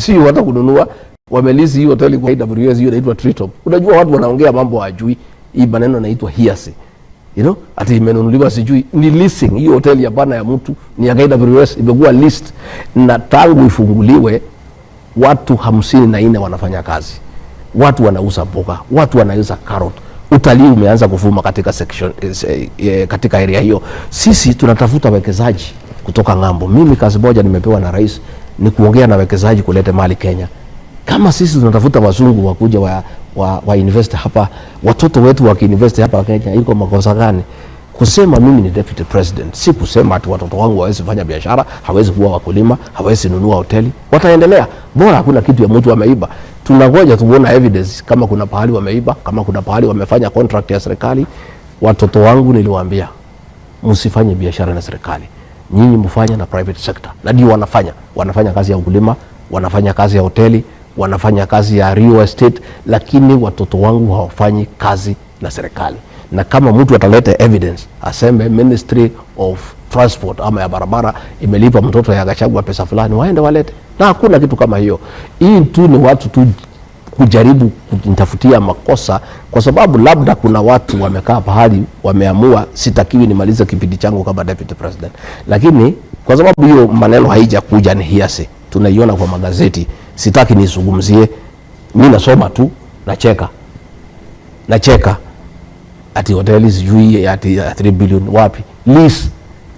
Si hata kununua, wamelease hiyo hoteli kwa KWS, hiyo inaitwa Treetop. Unajua watu wanaongea mambo hawajui. Hii maneno inaitwa hearsay. Ati imenunuliwa sijui ni leasing. Hiyo hoteli hapana ya mtu, ni ya KWS, imekuwa leased, na tangu ifunguliwe watu 54 wanafanya kazi, watu wanauza mboga, watu wanauza carrot. Utalii umeanza kuvuma katika section, katika area hiyo. Sisi tunatafuta wekezaji kutoka ng'ambo. Mimi kazi moja nimepewa na rais ni kuongea na wekezaji kuleta mali Kenya. Kama sisi tunatafuta wazungu wakuja wa invest hapa, watoto wetu wakiinvest hapa Kenya, iko makosa gani? Kusema mimi ni deputy president si kusema ati watoto wangu hawezi fanya biashara, hawezi kuwa wakulima, hawezi nunua hoteli. Wataendelea, bora hakuna kitu ya mtu ameiba. Tunangoja tuone evidence kama kuna pahali wameiba, kama kuna pahali wamefanya contract ya serikali. Watoto wangu niliwaambia, msifanye biashara na serikali, nyinyi mfanye na private sector, na ndio wanafanya. Wanafanya kazi ya ukulima, wanafanya kazi ya hoteli, wanafanya kazi ya real estate, lakini watoto wangu hawafanyi kazi na serikali. Na kama mtu ataleta evidence aseme Ministry of Transport ama ya barabara imelipa mtoto ya Gachagua pesa fulani, waende walete, na hakuna kitu kama hiyo. Hii tu ni watu tu kujaribu kunitafutia makosa, kwa sababu labda kuna watu wamekaa pahali wameamua sitakiwi nimalize kipindi changu kama deputy president, lakini kwa sababu hiyo maneno haijakuja, ni hearsay, tunaiona kwa magazeti, sitaki nizungumzie. Mi nasoma tu, nacheka, nacheka ati hoteli sijui ati ya 3 billion wapi? Lease,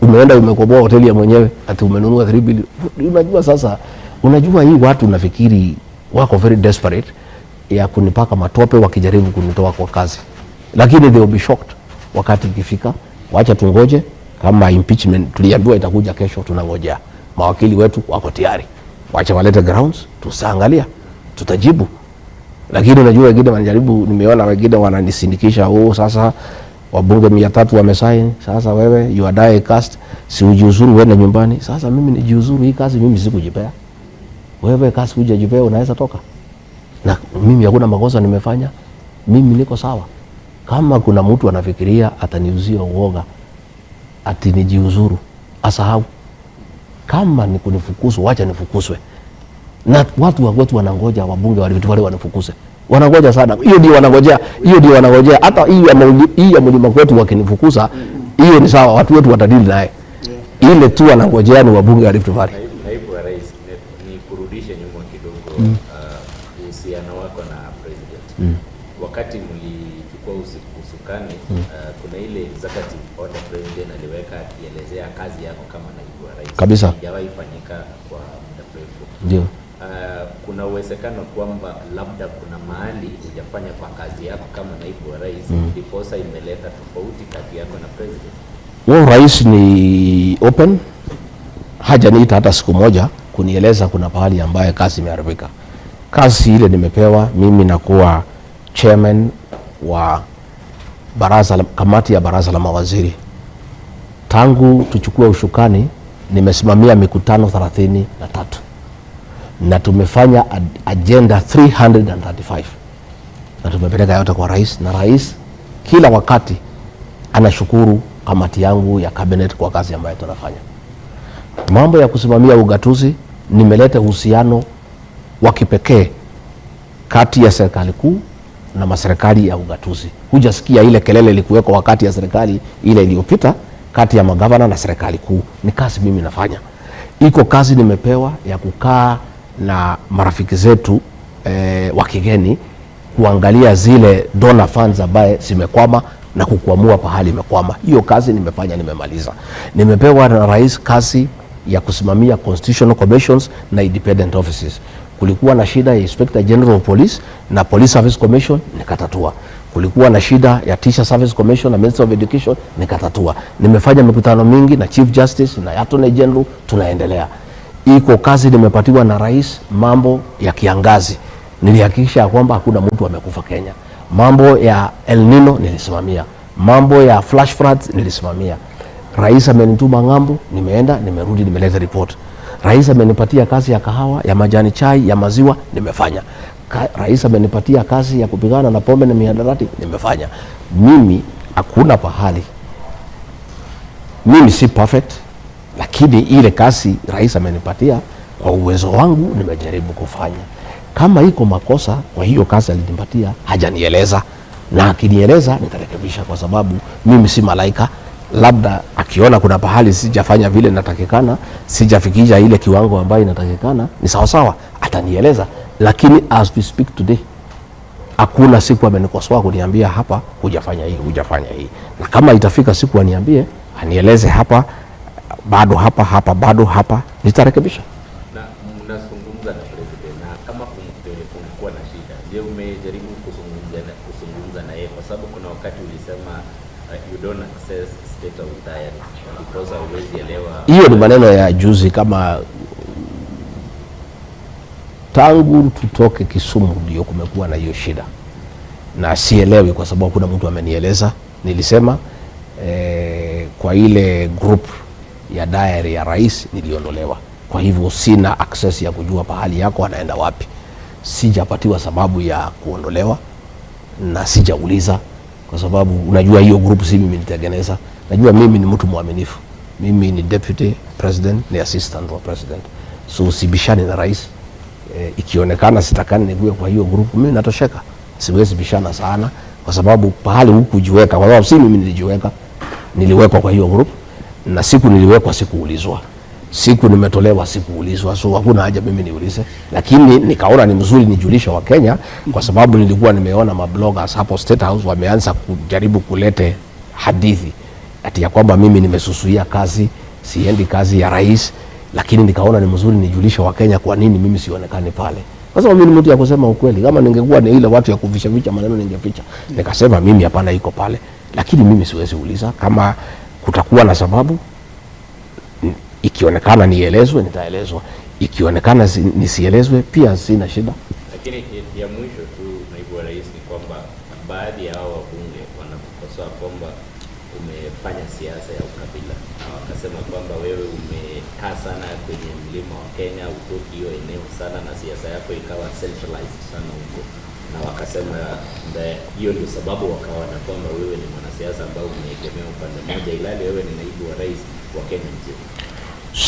umeenda umekomboa hoteli ya mwenyewe ati umenunua 3 billion. Unajua sasa, unajua hii watu nafikiri wako very desperate ya kunipaka matope wakijaribu kunitoa kwa kazi, lakini they will be shocked wakati ikifika. Wacha tungoje, kama impeachment tuliambiwa itakuja kesho, tunangojea. Mawakili wetu wako tayari, wacha walete grounds, tutaangalia, tutajibu. Lakini unajua wengine wanajaribu, nimeona wengine wananisindikisha, oh, sasa wabunge 300 wamesaini, sasa wewe you are die cast, si ujiuzuru uende nyumbani. Sasa mimi nijiuzuru? Hii kazi mimi sikujipea. Wewe kazi hujajipea, unaweza toka? Na mimi hakuna makosa nimefanya, mimi niko sawa. Kama kuna mtu anafikiria ataniuzia uoga ati nijiuzuru, asahau. Kama ni kunifukuzwa, wacha nifukuzwe. Na watu wa kwetu wanangoja wabunge wa Rift Valley wanifukuze, wanangoja sana. Hiyo ndio wanangojea, hiyo ndio wanangojea. Hata hii ya mlima kwetu wakinifukuza, hiyo ni sawa, watu wetu watadili naye. Ile tu wanangojea ni wabunge wa Rift Valley. Naibu wa Rais, ni kurudishe nyuma kidogo, uhusiano wako na president. Wakati mlichukua usukani, kuna ile executive order president aliweka akielezea kazi yako kama naibu wa rais. Kabisa. Haijawahi fanyika kwa muda mrefu. Ndio. Kuna uwezekano kwamba labda kuna mahali hujafanya kwa kazi yako kama naibu wa rais, ndiposa imeleta tofauti kati yako na president? Huo rais ni open, hajaniita hata siku moja kunieleza kuna pahali ambaye kazi imeharibika. Kazi ile nimepewa mimi, nakuwa chairman wa kamati ya baraza la mawaziri. Tangu tuchukue ushukani nimesimamia mikutano 33 na tumefanya agenda 335 na tumepeleka yote kwa rais, na rais kila wakati anashukuru kamati yangu ya cabinet kwa kazi ambayo tunafanya. Mambo ya kusimamia ugatuzi, nimeleta uhusiano wa kipekee kati ya serikali kuu na maserikali ya ugatuzi. Hujasikia ile kelele ilikuweko wakati ya serikali ile iliyopita kati ya magavana na serikali kuu. Ni kazi mimi nafanya. Iko kazi nimepewa ya kukaa na marafiki zetu wa kigeni kuangalia zile donor funds ambaye zimekwama na kukwamua pahali imekwama. Hiyo kazi nimefanya, nimemaliza. Nimepewa na rais kazi ya kusimamia constitutional commissions na independent offices. Kulikuwa na shida ya Inspector General of Police na Police Service Commission, nikatatua. Kulikuwa na shida ya Teacher Service Commission na Minister of Education, nikatatua. Nimefanya mikutano mingi na Chief Justice na Attorney General, tunaendelea. Iko kazi nimepatiwa na rais, mambo ya kiangazi, nilihakikisha ya kwamba hakuna mtu amekufa Kenya. Mambo ya El Nino nilisimamia, mambo ya flash floods nilisimamia. Rais amenituma ng'ambo, nimeenda, nimerudi, nimeleta report. Rais amenipatia kazi ya kahawa, ya majani chai, ya maziwa, nimefanya. Rais amenipatia kazi ya kupigana na pombe na mihadarati, nimefanya. Mimi hakuna pahali, mimi si perfect, lakini ile kazi rais amenipatia Kwa uwezo wangu nimejaribu kufanya. Kama iko makosa kwa hiyo kazi alinipatia, hajanieleza, na akinieleza nitarekebisha, kwa sababu mimi si malaika. Labda akiona kuna pahali sijafanya vile natakikana, sijafikisha ile kiwango ambayo inatakikana, ni sawasawa, atanieleza. Lakini as we speak today, hakuna siku amenikosoa kuniambia hapa hujafanya hii, hujafanya hii. Na kama itafika siku aniambie, anieleze hapa bado, hapa hapa bado, hapa nitarekebisha. Na mnazungumza na president, na kama kumekuwa na shida, je, umejaribu kuzungumza na yeye? Kwa sababu kuna wakati ulisema you don't access State House diary because hauwezi elewa. Hiyo ni maneno ya juzi, kama tangu tutoke Kisumu ndio kumekuwa na hiyo shida, na sielewi kwa sababu kuna mtu amenieleza. Nilisema kwa ile group ya diary ya rais niliondolewa, kwa hivyo sina access ya kujua pahali yako anaenda wapi. Sijapatiwa sababu ya kuondolewa na sijauliza, kwa sababu unajua hiyo group si mimi nilitengeneza. Najua mimi ni mtu mwaminifu, mimi ni deputy president, ni assistant wa president, so sibishani na rais. Ikionekana sitakani nikuwe kwa hiyo group, mimi natosheka, siwezi bishana sana, kwa sababu pahali hukujiweka, kwa sababu si mimi nilijiweka, niliwekwa kwa hiyo group, na siku niliwekwa sikuulizwa, siku nimetolewa sikuulizwa, so hakuna haja mimi niulize, lakini nikaona ni mzuri nijulishe Wakenya, kwa sababu nilikuwa nimeona mabloggers hapo State House wameanza kujaribu kulete hadithi ati ya kwamba mimi nimesusuia kazi, siendi kazi ya rais, lakini nikaona ni mzuri nijulishe Wakenya kwa nini mimi sionekani pale. Kwa sababu mimi ni mtu ya kusema ukweli. Kama ningekuwa ni ile watu ya kuficha ficha maneno ningeficha. Nikasema mimi hapana, iko pale, lakini mimi siwezi uliza. Kama kutakuwa na sababu ikionekana nielezwe, nitaelezwa. Ikionekana nisielezwe, pia sina shida. Lakini ya mwisho tu, naibu wa rais, ni kwamba baadhi ya hao wabunge wanakukosoa kwamba umefanya siasa ya ukabila, na wakasema kwamba wewe umekaa sana kwenye mlima wa Kenya, hutoki hiyo eneo sana, na siasa yako ikawa centralized sana huko, na wakasema hiyo ndio sababu wakaona kwamba wewe ni mwanasiasa ambao umeegemea upande mmoja, ilhali wewe ni naibu wa rais wa Kenya mzima.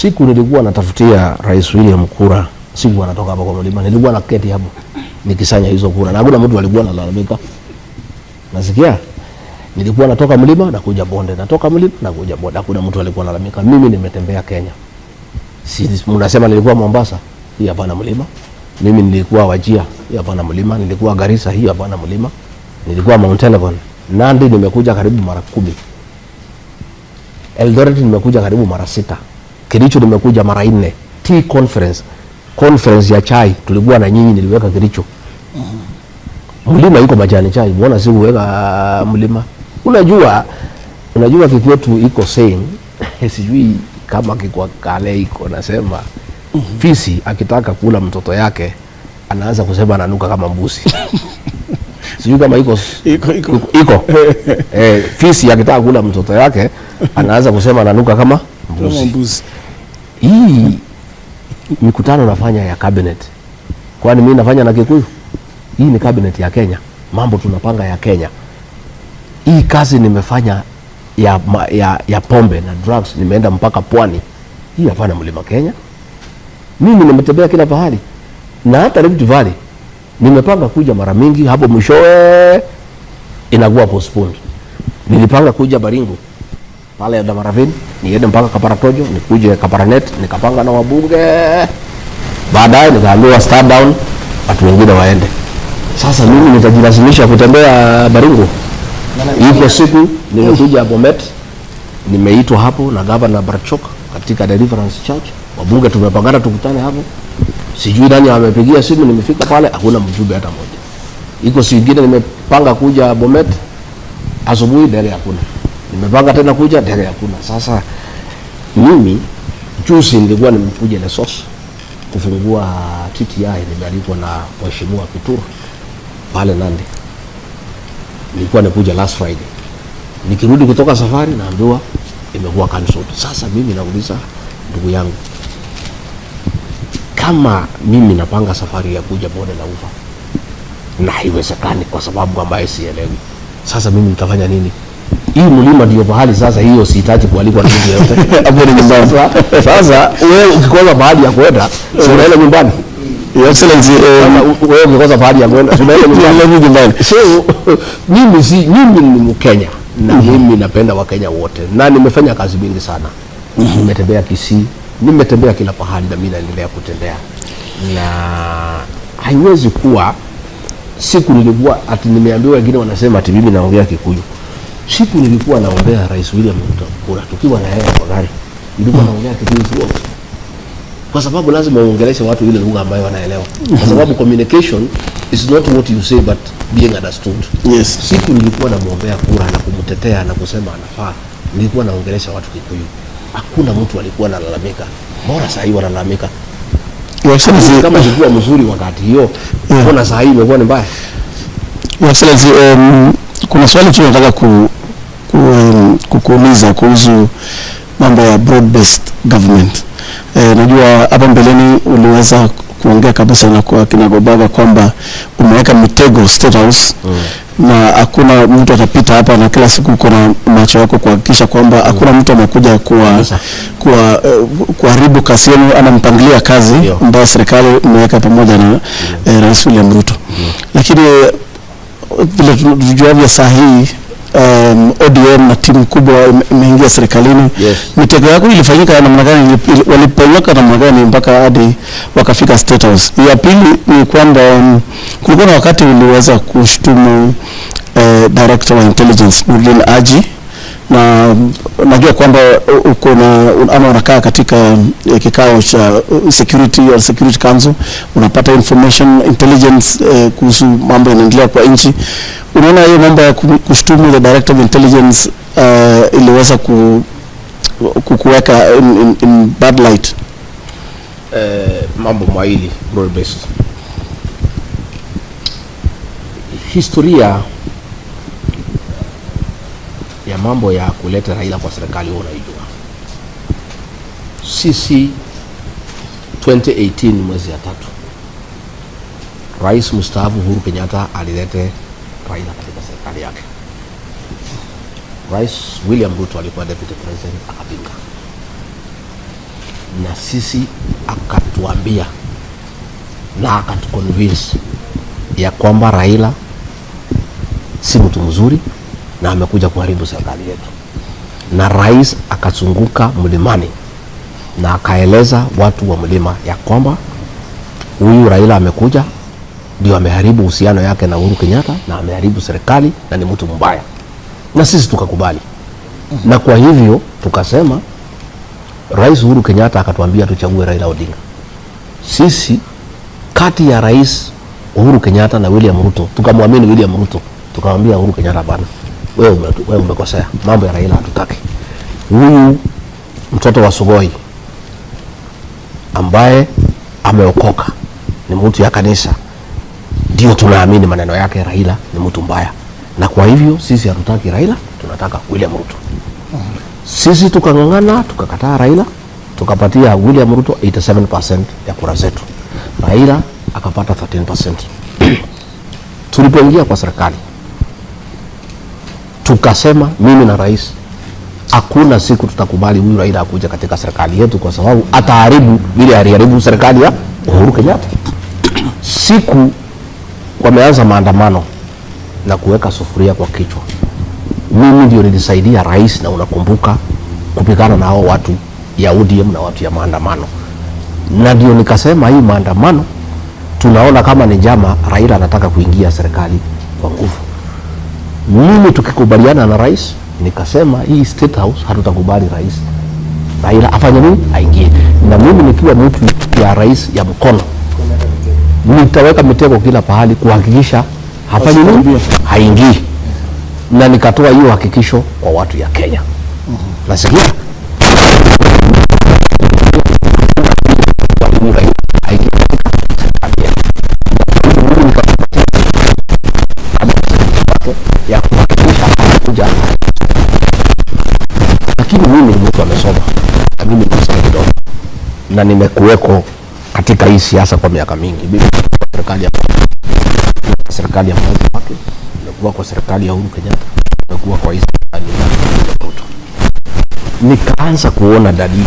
Siku nilikuwa natafutia Rais William kura, siku anatoka hapa kwa mlima, nilikuwa naketi hapo nikisanya hizo kura, na hakuna mtu alikuwa analalamika. Nasikia nilikuwa natoka mlima na kuja bonde, natoka mlima na kuja bonde, hakuna mtu alikuwa analalamika. Mimi nimetembea Kenya, si mnasema nilikuwa Mombasa, hii hapana mlima. Mimi nilikuwa Wajir, hii hapana mlima. Nilikuwa Garissa, hii hapana mlima. Nilikuwa Mount Elgon, Nandi nimekuja karibu mara 10, Eldoret nimekuja karibu mara 6, Kericho nimekuja mara 4. Tea conference, conference ya chai tulikuwa na nyinyi, niliweka Kericho. Mlima iko majani chai, mbona si kuweka mlima? Unajua kikwetu iko saying sijui kama kikwa kale iko nasema fisi akitaka kula mtoto yake anaanza kusema ananuka kama mbuzi. Sijui kama iko Iko, iko. Iko. Fisi akitaka kula mtoto yake anaanza kusema ananuka kama mbuzi. Kama mbuzi. Hii mikutano nafanya ya cabinet, kwani mimi nafanya na Kikuyu? Hii ni cabinet ya Kenya, mambo tunapanga ya Kenya. Hii kazi nimefanya ya pombe na drugs, nimeenda mpaka pwani. Hii hapana mlima Kenya. Mimi nimetembea kila pahali, na hata Rift Valley nimepanga kuja mara mingi, hapo mwishowe inakuwa postponed. Nilipanga kuja Baringo pale Eldama Ravine, niende mpaka Kabaratojo, nikuje Kabarnet, nikapanga na wabunge, baadaye nikaambiwa stand down, watu wengine waende. Sasa mimi nitajilazimisha kutembea Baringo. Iko siku nimekuja Bomet, nimeitwa hapo na Governor Barchok katika Deliverance Church, wabunge tumepangana tukutane hapo. Sijui nani amepigia simu, nimefika pale hakuna mjumbe hata mmoja. Iko siku nyingine nimepanga kuja Bomet asubuhi, ndege hakuna. Nimepanga tena kuja, ndege hakuna. Sasa mimi juzi nilikuwa nimekuja Lesos kufungua TTI, nimealikwa na Mheshimiwa Kituru pale Nandi. Nilikuwa nikuja last Friday. Nikirudi kutoka safari naambiwa imekuwa cancelled. Sasa mimi nauliza ndugu yangu, kama mimi napanga safari ya kuja bonde la Ufa na haiwezekani kwa sababu ambayo sielewi, sasa mimi nitafanya nini? Hii mlima ndio pahali sasa, hiyo sihitaji kualikwa na mtu yeyote. Hapo ni nyumbani. Sasa wewe ukikosa mahali ya kwenda, si unaenda nyumbani? Your Excellency, Sasa wewe ukikosa mahali ya kwenda, si unaenda nyumbani? nyumbani. Nyumbani. So mimi si mimi ni Mkenya na mimi napenda Wakenya wote na nimefanya kazi mingi sana. Nimetembea Kisii, nimetembea kila pahali na mimi naendelea kutembea, na haiwezi kuwa siku nilikuwa ati nimeambiwa, wengine wanasema ati mimi naongea Kikuyu. Siku nilikuwa naombea Rais William Ruto kura tukiwa na yeye kwa gari, nilikuwa naongea Kikuyu throughout, kwa sababu lazima uongeleshe watu ile lugha ambayo wanaelewa, kwa sababu communication is not what you say but being understood. Siku nilikuwa namwombea kura na kumtetea na kusema anafaa, nilikuwa naongelesha watu Kikuyu, hakuna mtu alikuwa analalamika. Mbona saa hii wanalalamika? Your Excellency, Kama ilikuwa mzuri wakati hiyo, mbona saa hii imekuwa ni mbaya? Your Excellency, kuna swali tu nataka kukuuliza kuhusu mambo ya broad based government. Najua hapa mbeleni uliweza kuongea kabisa na kwa kinagobaga kwamba umeweka mitego State House na hakuna mtu atapita hapa, na kila siku uko na macho yako kuhakikisha kwamba hakuna mtu amekuja kuharibu kazi yenu ama mpangilio ya kazi ambayo serikali imeweka pamoja na Rais William Ruto. Lakini vile tujuavyo saa hii ODM na timu kubwa imeingia serikalini. Mitego yako ilifanyika namna gani? Waliponyoka namna gani mpaka hadi wakafika State House? Ya pili ni kwamba kulikuwa na wakati uliweza kushtumu Director wa Intelligence Nurdin Haji, na najua kwamba uko na ama unakaa katika kikao cha security or security council, unapata information intelligence kuhusu mambo yanaendelea kwa nchi. Unaona hiyo mambo ya kushtumu the director of intelligence iliweza kukuweka in bad light? Mambo mawili broad based. Historia ya mambo ya kuleta Raila kwa serikali wewe unaijua. Sisi 2018 mwezi ya tatu, Rais mstaafu Uhuru Kenyatta alilete Raila katika serikali yake. Rais William Ruto alikuwa deputy president, akapinga, na sisi akatuambia na akatuconvince ya kwamba Raila si mtu mzuri na amekuja kuharibu serikali yetu, na rais akazunguka mlimani na akaeleza watu wa mlima ya kwamba huyu Raila amekuja ndio ameharibu uhusiano yake na Uhuru Kenyatta na ameharibu serikali na ni mtu mbaya, na sisi tukakubali. Na kwa hivyo tukasema, Rais Uhuru Kenyatta akatuambia tuchague Raila Odinga. Sisi kati ya Rais Uhuru Kenyatta na William Ruto tukamwamini William Ruto, tukamwambia Uhuru Kenyatta, bana, wewe umekosea, mambo ya Raila hatutaki. Huyu mtoto wa Sugoi ambaye ameokoka ni mtu ya kanisa, ndio tunaamini maneno yake. Raila ni mtu mbaya, na kwa hivyo sisi hatutaki Raila, tunataka William Ruto. Sisi tukang'ang'ana, tukakataa Raila, tukapatia William Ruto 87% ya kura zetu, Raila akapata 13%. Tulipoingia kwa serikali tukasema, mimi na rais, hakuna siku tutakubali huyu Raila akuja katika serikali yetu, kwa sababu ataharibu vile aliharibu serikali ya Uhuru Kenyatta. Siku wameanza maandamano na kuweka sufuria kwa kichwa, mimi ndio nilisaidia rais, na unakumbuka kupigana na hao watu ya ODM na watu ya maandamano, na ndio nikasema hii maandamano tunaona kama ni njama, Raila anataka kuingia serikali kwa nguvu. Mimi tukikubaliana na rais, nikasema hii State House hatutakubali rais Raila afanye nini, aingie. Na mimi nikiwa mtu ya rais ya mkono, nitaweka mitego kila pahali kuhakikisha hafanyi nini, haingii. Na nikatoa hiyo hakikisho kwa watu ya Kenya. Nasikia Raila aingie katika serikali yetu. Mimi nikapatia ya kuhakikisha anakuja, lakini mimi ni mtu amesoma na mimi ni mzee kidogo na nimekuweko katika hii siasa kwa miaka mingi. Mimi serikali ya Mwai Kibaki, nimekuwa kwa serikali ya Uhuru Kenyatta, nimekuwa kwa hii serikali Ruto, nikaanza kuona dalili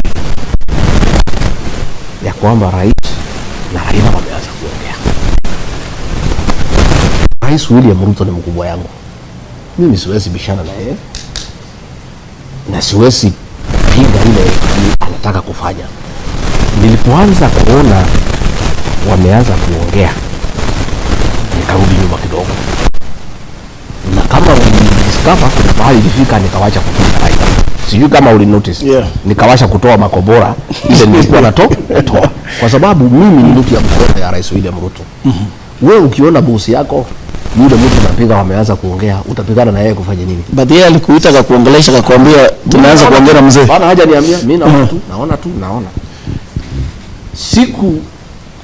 ya kwamba rais na Raila wameanza kuongea. Rais William Ruto ni mkubwa yangu, mimi siwezi bishana na yeye na siwezi pinga ile anataka kufanya. Nilipoanza kuona wameanza kuongea, nikarudi nyuma kidogo, na kama ulidiscover, kuna mahali ilifika nikawacha kupiga Raila. Sijui kama uli notice. Nikawasha kutoa makobora ile nilikuwa natoa kwa sababu mimi ni mtu ya mkono ya Rais William Ruto. Wewe ukiona bosi yako yule mtu unapiga wameanza kuongea, utapigana na yeye kufanya nini? But yeye alikuita akakuongelesha, akakwambia tunaanza kuongea na mzee. Bana haja niambia, mimi naona tu, naona tu, naona. Siku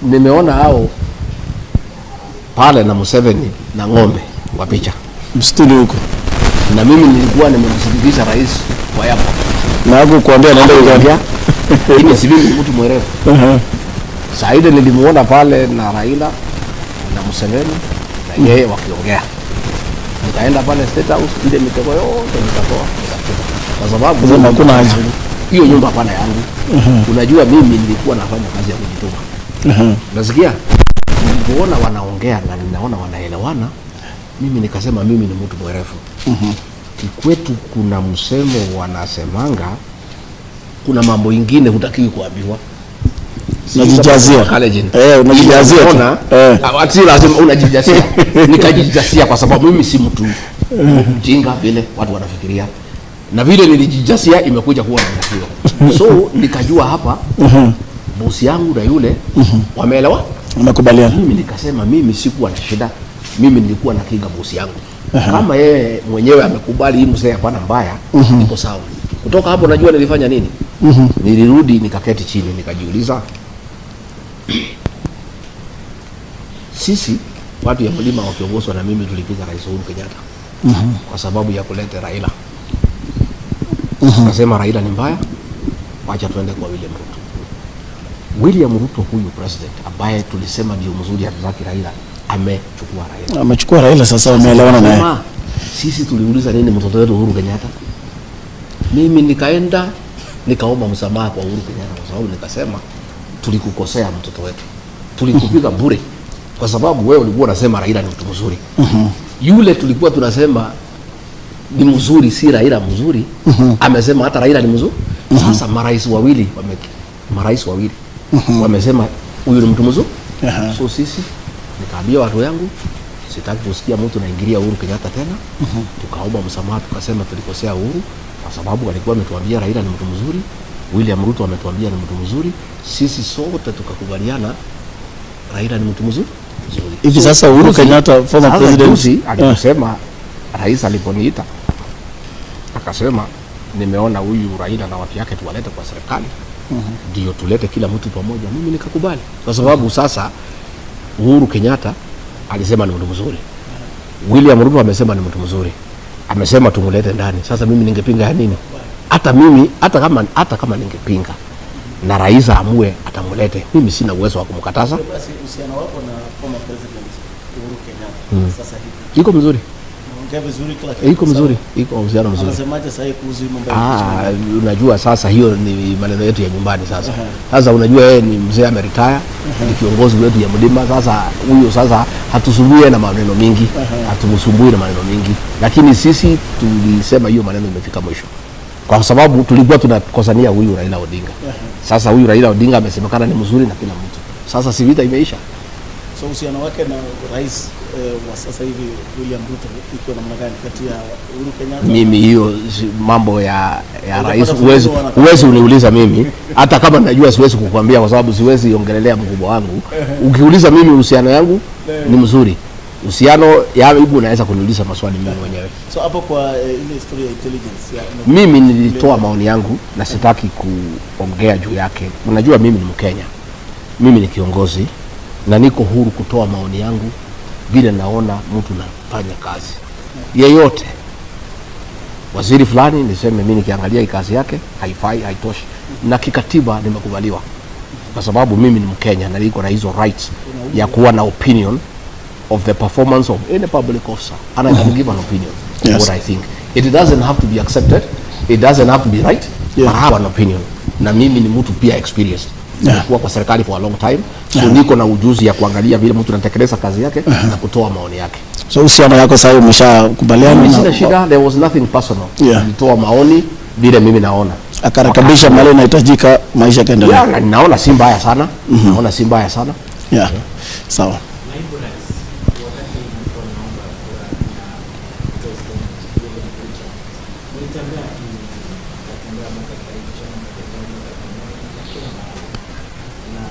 nimeona hao pale na Museveni na ng'ombe wa picha, msituni huko, na mimi nilikuwa nimemsindikiza rais kwa airport. Na hakukuambia naenda Uganda. Lakini si mimi ni mtu mwerevu. Saa ile nilimuona pale na Raila na Museveni na yeye wakiongea, nikaenda pale State House, ile mitego yote nikatoa, nikatupa, kwa sababu Kasema hakuna haja. Hiyo nyumba hapana yangu. Unajua mimi nilikuwa nafanya kazi ya kujituma. Unasikia? Nilipoona wanaongea na ninaona wanaelewana, mimi nikasema mimi ni mtu mwerevu. Kikwetu kuna msemo wanasemanga, kuna mambo ingine hutakiwi kuambiwa. Unajijazia. Kalenjin. Eh, unajijazia tu. Unaona? Ah, si lazima unajijazia. Nikajijazia kwa sababu mimi si mtu mjinga vile watu wanafikiria, na vile nilijijazia imekuja kuwa namna hiyo. So nikajua hapa bosi yangu na yule wameelewa. Wamekubaliana. Mimi nikasema mimi sikuwa na shida, mimi nilikuwa na kinga bosi yangu. Kama yeye mwenyewe amekubali hii mzee hapana mbaya, iko sawa. Kutoka hapo najua nilifanya nini? Nilirudi nikaketi chini nikajiuliza, sisi watu ya mlima wakiongozwa na mimi tulipiga Rais Uhuru Kenyatta kwa sababu ya kuleta Raila. Tukasema Raila ni mbaya, wacha tuende kwa William Ruto. William Ruto huyu president ambaye tulisema ndio mzuri, hatutaki Raila, amechukua Raila. Amechukua Raila, sasa wameelewana naye. Sema, sisi tuliuliza nini mtoto wetu Uhuru Kenyatta? Mimi nikaenda nikaomba msamaha kwa Uhuru Kenyatta kwa sababu nikasema tulikukosea mtoto wetu, tulikupiga bure kwa sababu wewe ulikuwa unasema Raila ni mtu mzuri. Yule tulikuwa tunasema ni mzuri, si Raila mzuri, amesema hata Raila ni mzuri. Sasa marais wawili wamesema huyu ni mtu mzuri. So sisi nikaambia watu yangu sitaki kusikia mtu naingilia Uhuru Kenyatta tena. Tukaomba msamaha, tukasema tulikosea Uhuru kwa sababu alikuwa ametuambia Raila ni mtu mzuri, William Ruto ametuambia ni mtu mzuri. Sisi sote tukakubaliana Raila ni mtu mzuri. Hivi sasa Uhuru Kenyatta, former Sasa president, juzi aliposema, rais aliponiita akasema nimeona huyu Raila na watu yake tuwalete kwa serikali ndio tulete kila mtu pamoja. Mimi nikakubali kwa sababu sasa Uhuru Kenyatta alisema ni mtu mzuri, William Ruto amesema ni mtu mzuri, amesema tumlete ndani. Sasa mimi ningepinga ya nini? Hata mimi hata kama ningepinga na rais aamue atamlete, mimi sina uwezo wa kumkataza. Basi uhusiano wako na former president Uhuru Kenyatta sasa hivi? Iko mzuri, Naongea vizuri kila kitu. Iko mzuri, iko uhusiano mzuri. Anasemaje sasa hivi kuhusu mambo ya Ah, unajua sasa hiyo ni maneno yetu ya nyumbani sasa. Sasa unajua yeye ni mzee ameretire, ni kiongozi wetu ya mlima. Sasa huyo sasa hatusumbui na maneno mingi, hatumsumbui na maneno mingi, lakini sisi tulisema hiyo maneno imefika mwisho, kwa sababu tulikuwa tunakosania huyu Raila Odinga. Sasa huyu Raila Odinga amesemekana ni mzuri na kila mtu. Sasa si vita imeisha? So uhusiano wake na rais wa sasa hivi William Ruto iko namna gani kati ya Uhuru Kenyatta? Mimi hiyo mambo ya Hujapata rais funzo huwezi uniuliza mimi, hata kama najua siwezi kukwambia kwa sababu siwezi ongelelea mkubwa wangu. Ukiuliza mimi uhusiano yangu ni mzuri, uhusiano yangu unaweza kuniuliza maswali mimi mwenyewe. So hapo kwa ile story ya intelligence ya Mimi nilitoa maoni yangu na sitaki kuongea juu yake. Unajua mimi ni Mkenya, mimi ni kiongozi na niko huru kutoa maoni yangu vile naona mtu nafanya kazi yeyote. Waziri fulani niseme mimi nikiangalia hii kazi yake haifai, haitoshi, na kikatiba nimekubaliwa kwa sababu mimi ni Mkenya na niko na hizo rights ya kuwa na opinion of the performance of any public officer and I can give an opinion what I think. It doesn't have to be accepted, it doesn't have to be right, but I have an opinion. Na mimi ni mtu pia experienced. Nimekuwa kwa serikali for a long time, so niko na ujuzi ya kuangalia vile mtu anatekeleza kazi yake na kutoa maoni yake. So uhusiano yako sasa umeshakubaliana Mimi na sina shida, there was nothing personal. Nilitoa maoni vile mimi naona. Akarekebisha mahali inahitajika, maisha yakaendelea. Yeah, na naona si mbaya sana. Naona si mbaya sana. Yeah. Sawa. Naibu Rais, wakati mlikuwa mnaomba kura ya President William Ruto, mlitembea nchi nzima, mkatembea mpaka Kericho, mkatembea mpaka Voi na kila mahali, na